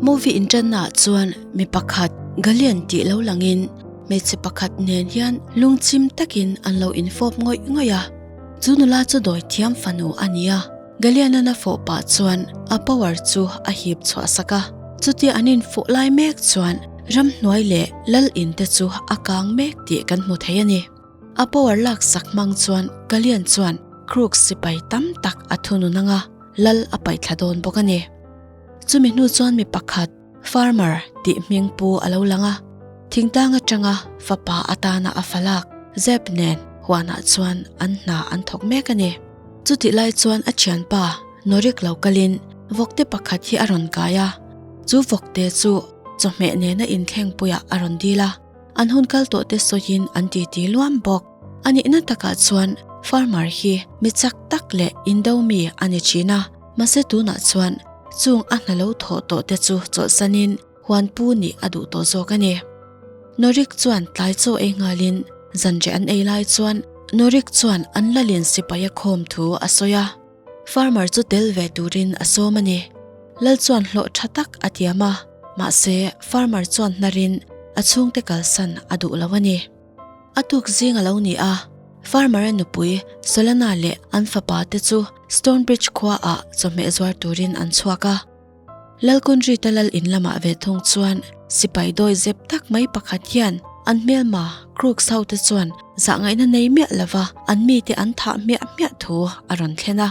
Movie inṭannaah chuan mi pakhat Galian tih lo langin hmeichhe pakhat nen hian lungchim takin an lo infawp ngawih ngawih a. Chu nula chu dawi thiam fanu a ni a, Galianan a fawh pah chuan a power chu a hip chhuah sak a. Chutia an infawh lai mek chuan ramhnuai leh lal in te chu a kang mek tih kan hmu thei a ni. A power lak sak hmang chuan Galian chuan Crook sipai tam tak a thunun ang a, lal a paihthla dawn bawk a ni. Chumi hnu chuan mi pakhat, Farmer, tih hming pu a lo lang a, thingtlang atanga fapa atana a fa lak Zep nen huanah chuan an hna an thawk mek a ni. Chutih lai chuan a thianpa Norik lo kalin vawkte pakhat hi a rawn kai a, chu vawkte chu chawhmeh nena inthlengpuiah a rawn dil a. An hun kal tawh te sawiin an titi luam bawk. A nihna takah chuan farmer hi mi chak tak leh indo mi a ni thin a, mahse tunah chuan chung a hna lo thawh tawh te chu chawlhsanin huan pu nih a duh tawh zawk a ni. Norik chuan tlai chaw ei nghalin zanriah an ei lai chuan Norik chuan an lalin sipai a khawm thu a sawi a. Farmer chu tel ve turin a sawm a ni. Lal chuan hlawh tha tak a tiam a, mahse farmer chuan hnarin a chhungte kalsan a duh lo a ni. A tuk zing a lo ni a, farmer-a nupui Solana leh an fapa te chu Stonebridge khua ah chawhmeh zuar turin an chhuak a. Lalkunrita lal in lamah ve thung chuan sipai dawi zep tak mai pakhat hian an hmelma Crooks ho te chuan zahngaihna nei miah lova an mite an thah hmiah hmiah thu a rawn thlen a.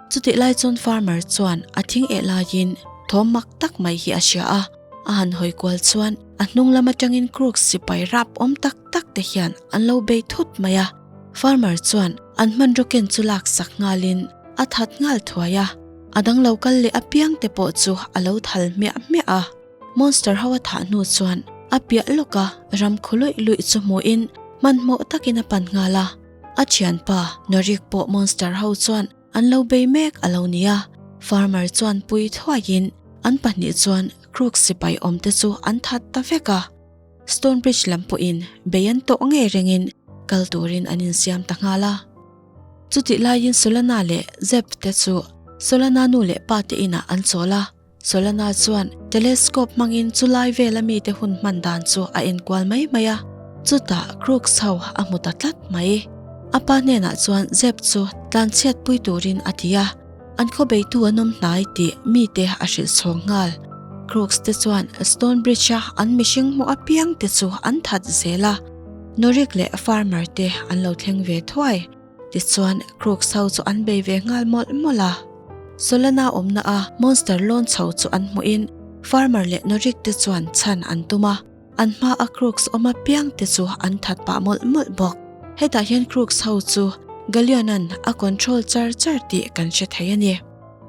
Chutih lai chuan farmer chuan a thing eh laiin thawm mak tak mai hi a hria a, a han hawi kual chuan a hnung lam atangin Crooks sipai rap awm tak tak te hian an lo bei thut mai a. Farmer chuan an hmanraw ken chu lak sak nghalin a that nghal thuai a. A dang lo kal leh apiang te pawh chu a lo thal hmiah hmiah a. Monster ho a thah hnu chuan a piah lawk a ram khu luih luih chu hmuhin hmanhmawh takin a pan nghal a. A thianpa Norik pawh monster ho chuan an lo bei mek a lo nia. Farmer chuan pui thuaiin an pahnih chuan Crook sipai awm te chu an that ta vek a. Stonebridge lam pawhin bei an tawh ngei rengin kal turin an insiam ta nghal a. Chutih laiin Solana leh Zeb te chu Solana nu leh pa te inah an chawl a. Solana chuan telescope hmangin chulai vela mite hun hman dan chu a enkual mai mai a. Chutah Crooks ho a hmu ta tlat mai. A pa hnenah chuan Zeb chu tlanchhiatpui turin a ti a. An khaw beitu an awm hnai tih mite a hrilh chhawng nghal. Crooks te chuan Stonebridge-a an mihring hmuh apiang te chu an that zel a. Norik leh Farmer te an lo thleng ve thuai. Tichuan, Crooks ho chu an bei ve nghal mawlh mawlh a. Solana awmna a monster lawn chho chu an hmuhin Farmer leh Norik te chuan chhan an tum a. An hma a Crooks awm apiang te chu an that pah mawlh mawlh bawk. Hetah hian Crooks ho chu Gallion-a'n a control char char tih kan hre thei a ni.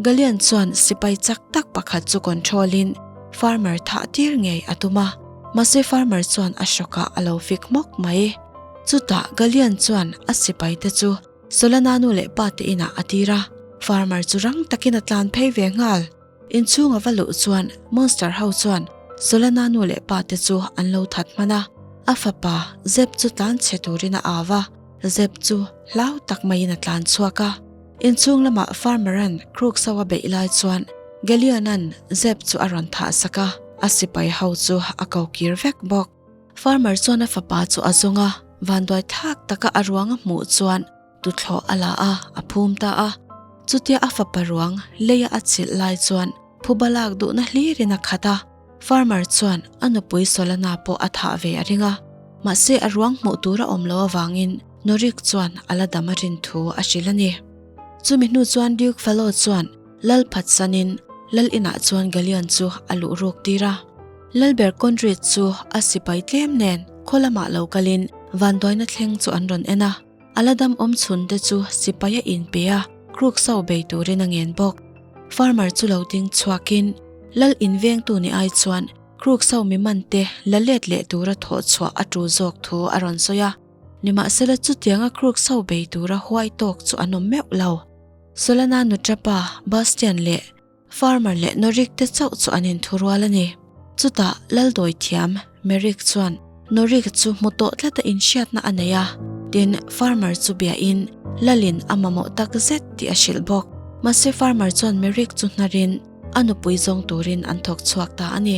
Gallion chuan sipai chak tak pakhat chu control-in Farmer thah tir ngei a tum a, mahse Farmer chuan a hrawkah a lo fik hmawk mai. Chutah Gallion chuan a sipai te chu Solana nu leh pa te inah a tir a, Farmer chu rang takin a tlan phei ve nghal. Inchhung a va luh chuan Monster ho chuan Solana nu leh pa te chu an lo that hman a, a fapa Zeb chu tlan chhe turin a au a, Zeb chu hlau tak maiin a tlan chhuak a. Inchhung lamah Farmer-a'n Crooks ho a beih lai chuan Gallion-a'n Zeb chu a rawn thah sak a, a sipai ho chu a ko kir vek bawk. Farmer chuan a fapa chu a zawng a, vanduai thlak taka a ruang a hmuh chuan tuthlawh a la a, a phum ta a. Chutia a fapa ruang leia a chilh lai chuan phuba lak duhna hlirin a khat a. Farmer chuan a nupui Solana pawh a thah ve a ring a, mahse a ruang hmuh tur a awm loh avangin Norik chuan a la dam a rin thu a hrilh a ni. Chumi hnu chuan Duke Falo chuan Lal phatsanin Lal inah chuan Gallion chu a luh ruk tir a. Lalber Conrad chu a sipai tlem nen khaw lamah lo kalin vanduaina thleng chu an rawn en a. A la dam awm chhun te chu sipai a inpe a, Crooks ho bei turin a ngen bawk. Farmer chu lo ding chhuakin Lal invengtu ni ai chuan Crooks ho mi man te la let leh tura thawh chhuah a tul zawk thu a rawn sawi a. Nimahsela chutianga Crooks ho bei tura huai tawk chu an awm meuh lo. Solana nuṭapa Bastian leh Farmer leh Norik te chauh chu an inthurual a ni. Chutah Laldawi thiam Merrick chuan Norik chu hmu tawh tlata inhriatna a nei a, tin Farmer chu biain Lalin a mamawh tak zet tih a hrilh bawk. Mahse Farmer chuan Merrick chu hnarin. a nupui zawng turin an thawk chhuak ta a ni.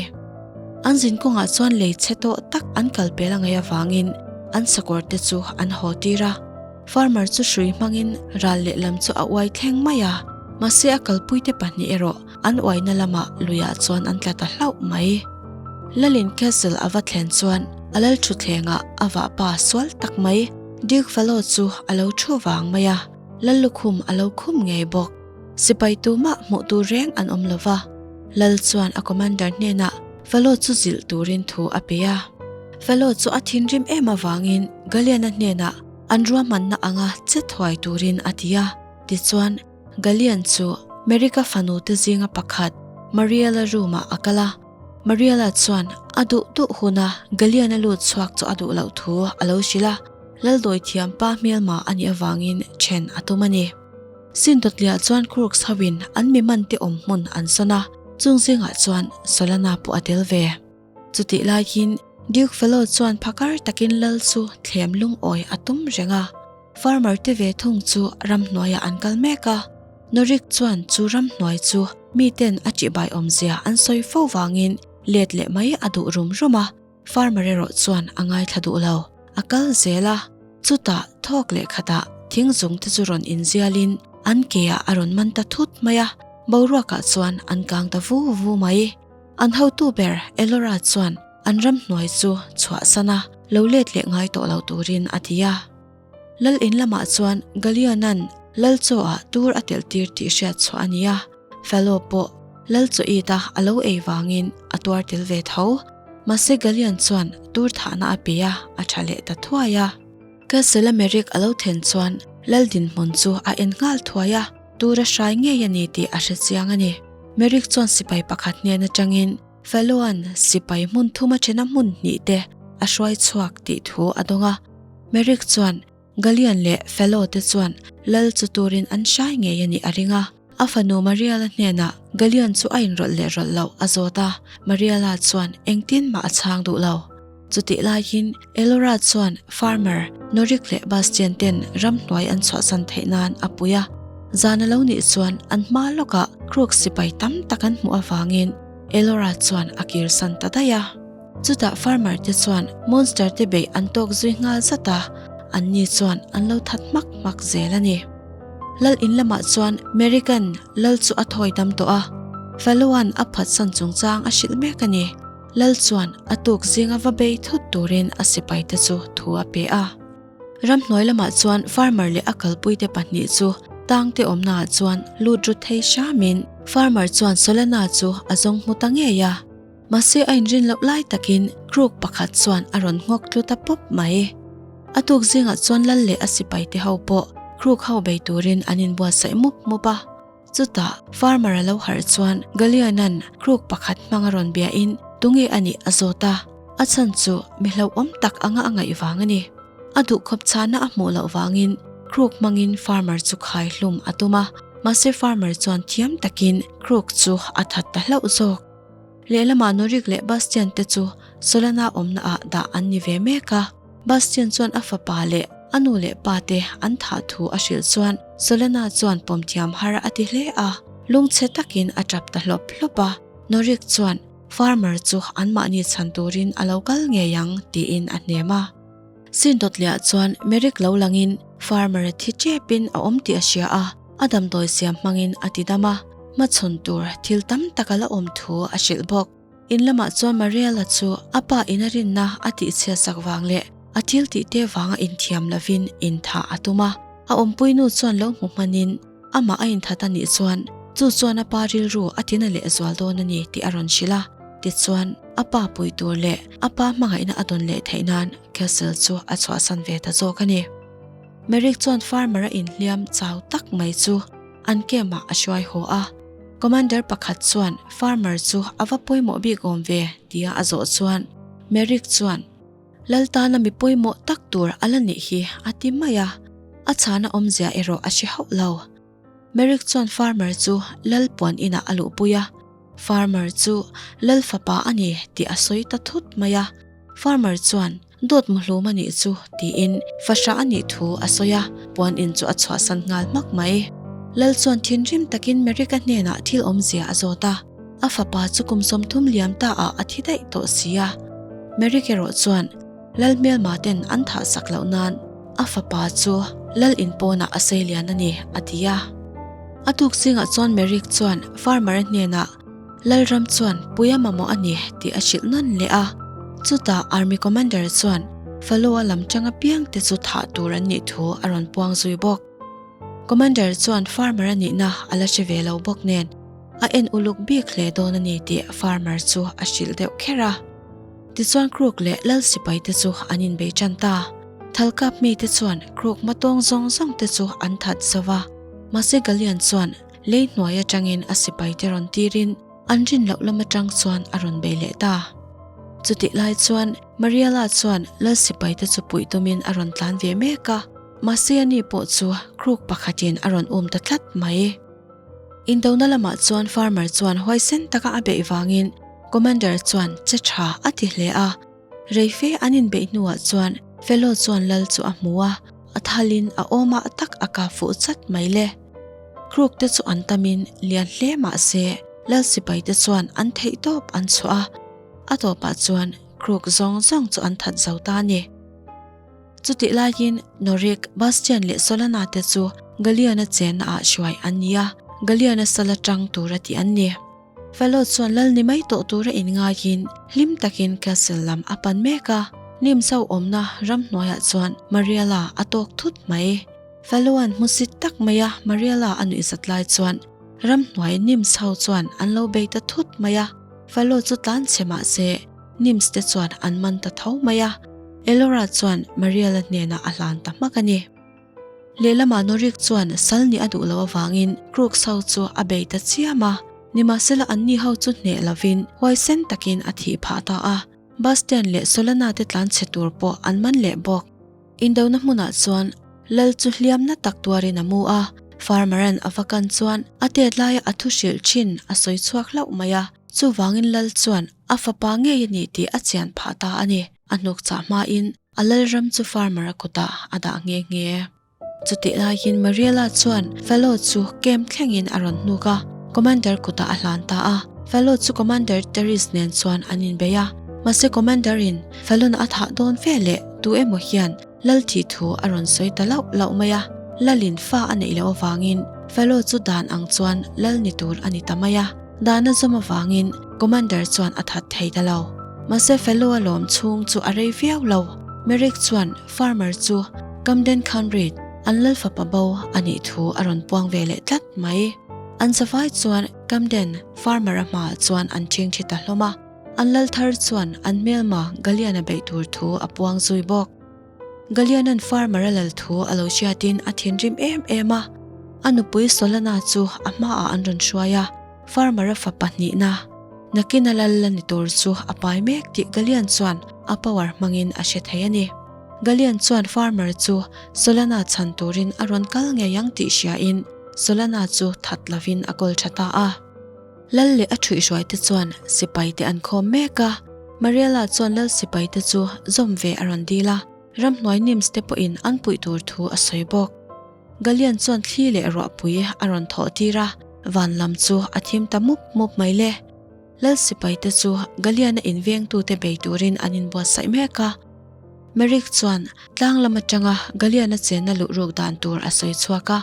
An zin kawngah chuan lei chhe tawh tak an kal pel a ngaih avangin an sakawr te chu an haw tir a. Farmer chu hrui hmangin ral lehlam chu a uai thleng mai a, mahse a kalpuite pahnih erawh an uaina lamah luiah chuan an tla ta hlauh mai. Lalin Castle a va thlen chuan a lal thutthlengah a vahpa sual tak mai Duke Falo chu a lo thu vang mai a, Lal lukhum a lo khum ngei bawk. Sipai tumah hmuh tur reng an awm lo va, Lal chuan a commander hnenah Falo chu zilh turin thu a pe a. Falo chu a thinrim em avangin Galiana hnenah an ruahmanna anga che thuai turin a ti a. Tichuan, Galian chu Merika fanu te zinga pakhat Mariela room-ah a kal a. Mariela chuan a duh duh huna Galiana lut chhuak chu a duh loh thu a lo hrilh a, Laldawi thiampa hmelma a nih avangin then a tum a ni. Sindawtliah chuan Crooks hoin an mi mante awm hmun an sawn a, chung zingah chuan Solana pawh a tel ve. Chutih laiin Duke Fellow chuan phakar takin lal chu thlem lungawi a tum reng a. Farmer te ve thung chu ramhnuaiah an kal mek a. Norik chuan chu ramhnuai chu miten a ṭihbai awmzia an sawi fo vangin let leh mai a duh rum rum a. Farmer erawh chuan a ngaithla duh lo. A kal zel a, chutah thawk leh khatah thing zung te chu rawn inzialin an ke ah a rawn man ta thut mai a, boruakah chuan an kang ta vu vu mai. An hotu ber Elora chuan an ramhnuai chu chhuahsan a, lo let leh ngai tawh lo turin a ti a. Lal in lamah chuan Galiona'n Lal chaw ah tur a telh tir tih hriat chhuah a ni a, Fellow pawh Lal chaw it a a lo ei vangin a tuar tel ve tho. Mahse Galion chuan tur thahna a pe a, a tha leh ta thuai a. Castle a Merrick a lo then chuan Lal dinhmun chu a en nghal thuai a, tur a hrai ngei a ni tih a hre chiang a ni. Merrick chuan sipai pakhat hnen atangin Fellow-a'n sipai hmun thum a thena hmun hnih te a hruai chhuak tih thu a dawng a. Merrick chuan Gallian leh Fellow te chuan lal chu turin an hrai ngei a nih a ring a. A fanu Mariala hnenah Gallian chu a inrawlh leh rawlh loh a zawt a, Mariala chuan engtin mah a chhang duh lo. Chutih laiin Elora chuan Farmer, Norik leh Bastian ten ramhnuai an chhuahsan theih nan a pui a. Zan a lo nih chuan an hma lawkah Crook sipai tam tak an hmuh avangin Elora chuan a kirsan ta daih a. Chutah farmer te chuan monster te beih an tawk zui nghal zat a, an ni chuan an lo that hmak hmak zel a ni. Lal in lamah chuan Merican lal chu a thawi dam tawh a, Faloan a phatsan chungchang a hrilh mek a ni. Lal chuan a tuk zinga va bei thut turin a sipai te chu thu a pe a. Ramhnuai lamah chuan farmer leh a kalpuite pahnih chu tangte awmnaah chuan lut ru thei hramin farmer chuan Solana chu a zawng hmu ta ngei a. Mahse a inrin loh lai takin crook pakhat chuan a rawn nghawk tlu ta pawp mai. A tuk zingah chuan lal leh a sipai te ho pawh crook ho bei turin an inbuatsaih mup mup a. Chutah farmer a lo harh chuan Gallian-a'n crook pakhat hmang a rawn biahin tunge a nih a zawt a, a chhan chu mi hlauhawm tak anga a ngaih vang a ni. A duhkhawp chhana a hmuh loh vangin crook hmangin farmer chu khai hlum a tum a, mahse farmer chuan thiam takin crook chu a that ta hlauh zawk. Lehlamah Norik leh Bastian te chu Solana awmna ah dah an ni ve mek a. Bastian chuan a fapa leh a nu leh pa te an thah thu a hrilh chuan Solana chuan pawm thiam har a ti hle a, lungchhe takin a tap ta hlawp hlawp a. Norik chuan farmer chu anmahni chhan turin a lo kal ngei ang tiin a hnem a. Sindawtliah chuan Merrick lo langin farmer a thi tepin a awm tih a hria a, a damdawi siam hmangin a ti dam a, hmachhawn tur thil tam tak a la awm thu a hrilh bawk. In lamah chuan Mariella chu a pa in a rinna a tihchhiat sak vang leh a thil tih te vanga inthiam lovin inthah a tum a, a awmpui nu chuan lo hmu hmanin amah a inthat a nih chuan chu chuan a pa rilru a tina lehzual dawn a ni tih a rawn hrilh a, tichuan a pa pui tur leh a pa hmangaihna a dawn leh theih nan Castle chu a chhuahsan ve ta zawk a ni. Merrick chuan farmer a inhliam chau tak mai chu an camp ah a hruai haw a. Commander pakhat chuan farmer chu a va pawimawh bik awm ve tia a zawh chuan Merrick chuan Lal tana mi pawimawh tak tur a la nih hi a ti mai a, a chhana awmzia erawh a hre hauh lo. Merrick chuan farmer chu Lal puan inah a luhpui a, farmer chu Lal fapa a ni tih a sawi ta thut mai a. Farmer chuan dawt muhlum a nih chu tiin fahrah a nih thu a sawi a, puan in chu a chhuahsan nghal hmak mai. Lal chuan thinrim takin Merrick-a hnenah thil awmzia a zawt a. A fapa chu kum 30 liam ta ah a thi daih tawh si a. Merrick erawh chuan Lal hmelma ten an thah sak loh nan a fapa chu Lal in pawnah a sei lian a ni, a ti a. A tuk zingah chuan Merrick chuan farmer-a hnenah Lalram chuan pui a mamawh a ni tih a hrilh nawn leh a. Chutah Army Commander chuan Fallou-a lam tang apiang te chu thah tur an nih thu a rawn puang zui bawk. Commander chuan farmer a nihna a la hre ve lo bawk nen a en uluk bik hle dawn a ni tih farmer chu a hrilh deuh kher a. Tichuan Crook leh Lal sipai te chu an inbei tan ta. Thalkap mite chuan Crook hmatawng zawng zawng te chu an that zo va. Mahse Gallian chuan lei hnuai atangin a sipai te rawn tirin an rin loh lam atang chuan a rawn bei leh ta. Chutih lai chuan Mariella chuan Lal sipai te chu puih tumin a rawn tlan ve mek a. Mahse ani pawh chu Crook pakhatin a rawn um ta tlat mai. Indona lamah chuan farmer chuan huaisen taka a beih vangin Commander chuan che tha a ti hle a. Reife an inbeih hnuah chuan Fellow chuan lal chu a hmu a, a thalin a awmah tak a kap fuh chat mai le. Crook te chu an tamin lian hle mah se lal sipai te chuan an theih tawp an chhuah a, a tawpah chuan Crook zawng zawng chu an that zo ta a ni. Chutih laiin Norik, Bastian leh Solana te chu Gallion-a chenna ah hruai an ni a, Gallion-a sal atang tura tih an ni. Fellow chuan lal ni mai tawh tura inngaiin hlim takin castle lam a pan mek a, Nims ho awmna ramhnuaiah chuan Mariella a tawk thut mai. Fellow-a'n hmusit tak maia Mariella a nuihzat lai chuan ramhnuai Nims ho chuan an lo bei ta thut mai a, Fellow chu tlan chhe mah se Nims te chuan an man ta tho mai a, Elora chuan Mariella hnenah a hlan ta hmak a ni. Lehlamah Norik chuan sal nih a duh loh avangin Crooks ho chu a bei ta chiam a, nimahsela anni ho chu hneh lovin huaisen takin a thih phah ta a, Bastian leh Solana te tlanchhe tur pawh an man leh bawk. Indona hmunah chuan Lal chu hliamna tak tuarin a mu a, Farmer-a'n a va kan chuan a tet laia a thu hrilh thin a sawi chhuak hlauh mai a, chuvangin Lal chuan a fapa ngei a ni tih a chian phah ta a ni. A hnuk chah hmain a Lalram chu farmer-a kutah a dah nghe nghe. Chutih laiin Mariella chuan Fellow chu camp thlengin a rawn hnuk a, Commander kutah a hlan ta a. Fellow chu Commander Terris nen chuan an inbei a, mahse Commander-in Fallon a thah dawn fe leh tu emaw hian Lal thih thu a rawn sawi ta lauh lauh mai a, Lalin fa a neih loh avangin Fellow chu dan ang chuan Lal ni tur a ni ta mai a, dan a zawm avangin Commander chuan a that thei ta lo. Mahse Fellow a lawm chhung chu a rei viau lo, Merrick chuan Farmer chu Camden Khanrit an Lal fapa bo a nih thu a rawn puang ve leh tlat mai. An zavai chuan Camden Farmer-a hmaah chuan an ṭhingṭhi ta hlawm a. An lal thar chuan an hmelma Gallian-a beih tur thu a puang zui bawk. Gallian-a'n farmer-a lal thu a lo hriatin a thinrim em em a. A nupui Solana chu a hmaah an rawn hruai a, farmer-a fa pahnihna, nakina lal la ni tur chu a pai mek tih Gallian chuan a power hmangin a hre thei a ni. Gallian chuan farmer chu Solana chhan turin a rawn kal ngei ang tih hriain Solana chu that lovin a kawl tha ta a. Lal leh a ṭhuihhruai te chuan sipai te an khawm mek a, Mariella chuan Lal sipai te chu zawm ve a rawn dil a, ramhnuai Nims te pawhin an puih tur thu a sawi bawk. Gallian chuan thli leh ruahpui a rawn thawh tir a, van lam chu a thim ta mup mup mai le. Lal sipai te chu Gallian-a invengtute bei turin an inbuatsaih mek a. Merrick chuan tlang lam atanga Gallian-a chenna luh ruk dan tur a sawi chhuak a.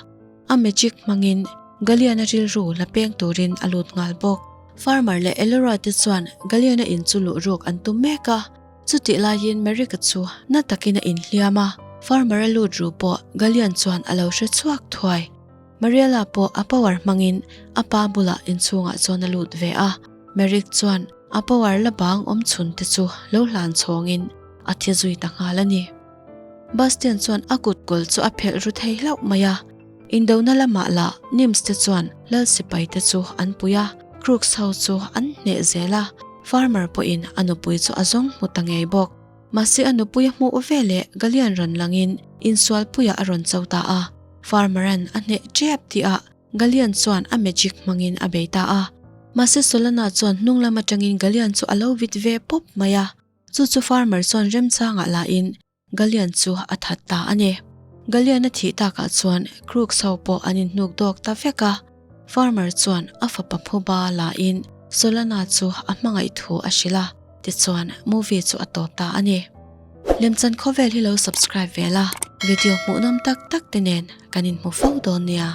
A magic hmangin Gallian-a rilru la peng turin a lut nghal bawk. Farmer leh Elora te chuan Gallian-a in chu luh ruk an tum mek a. Chutih laiin Merrick-a chu na takin a inhliam a, Farmer-a lut ru pawh Gallian chuan a lo hre chhuak thuai. Mariella pawh a power hmangin a pa bulah inchhungah chuan a lut ve a. Merrick chuan a power la bang awm chhun te chu lo hlan chhawngin a thi zui ta nghal a ni. Bastian chuan a kut kawl chu a phelh ru thei hlauh mai a. Indona lamah lah Nims te chuan Lal sipai te chu an pui a, Crooks ho chu an hneh zel a, Farmer pawhin a nupui chu a zawng hmu ta ngei bawk. Mahse a nupui a hmuh veleh Gallian rawn langin insualpuiah a rawn cho ta a, Farmer-a'n a hneh tep tihah Gallian chuan a magic hmangin a bei ta a. Mahse Solana chuan hnung lam atangin Gallian chu a lo vit ve pawp mai a. Chu chu farmer chuan remchangah lahin Gallian chu a that ta a ni. Gallian a thih takah chuan Crooks ho pawh an inhnuk dawk ta vek a. Farmer chuan a fapa phuba lahin Solana chu a hmangaih thu a hrilh a, tichuan movie chu a tawp ta a ni. Lemchan khawvel hi lo subscribe ve la, video hmuhnawm tak tak te nen kan inhmu fo dawn nia.